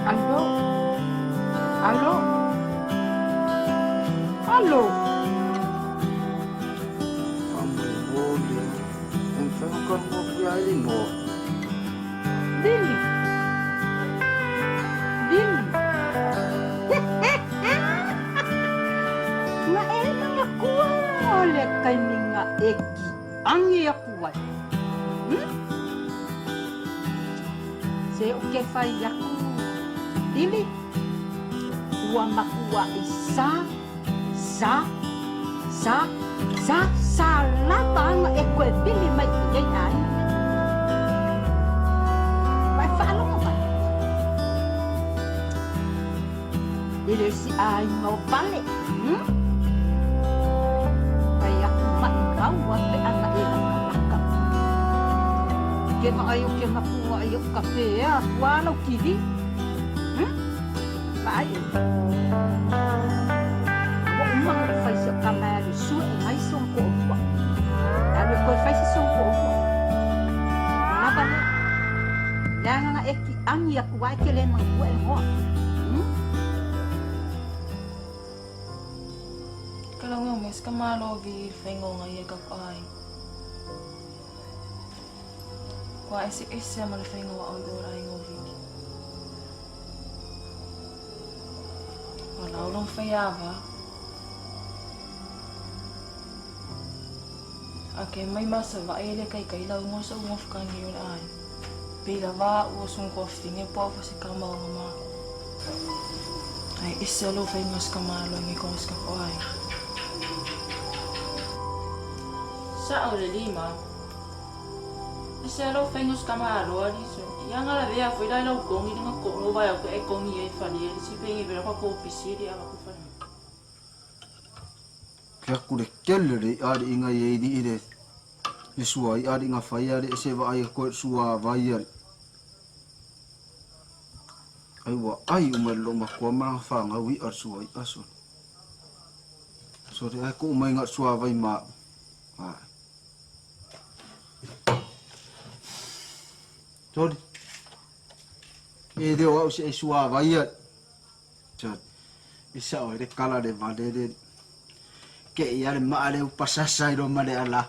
Alo. Alo. Alo. Faamolemole, e mafai ona talanoa atu ia Eleanor. Lili. Lili. Na e manatua o le taimi na e kiagi aku ai. Hmm? Se ou te fai aku, Lili, ua matuaʻi sa, sa, sa, sa, sa lava ana e toe vili mai i nei aiga nei. Ua e faalogo mai? E le isi aiga o Vale, hmm? Fai aku maʻimau a pe ana e lakalaka. Ke vaai o ke makua ai oʻu kafe ea aku a lau TV. Hmm? Vaai e. Ua uma ona ou fai se o kama e alu e sue e mai sona toʻalua. E alu e toe fai se sona toʻalua. Lava lea. Leaga na e kiʻagi aku a e ke le manatua e ngoa. Hmm? Ka lawe o mes ka malo vi whaingonga i e ka ai. Kua ese ese ma le whaingoa o i ora i ngō viki. Wa lau long whaiava. A ke mai ma sa vae le kai kai lau ngo sa ungo whakangi o le ai. Pila va ua sung ko finge po fa se kama o ma. Ai ese lo whainga ska malo ngi ko ska ko ai. Sa o le lima. Ese lo whainga ska malo ali so. Ia ngala vea foi lai lau kongi linga ko ngo vai ko e kongi e fali e si pengi vera ko ko pisi li ava ko fali. Ke aku le kele le i ali inga i e i le le sua i ali inga fai ali e se va ai ko sua vai ali. Ai ua ai uma le lo makua ma fa nga wi ar sua i aso. So re ai ko mai nga sua vai ma. Ha. Sorry. E reo au se e sua vai ali. Sorry. E sao e le kala le vale le ke ia le maa le upasasa i lo ma le ala.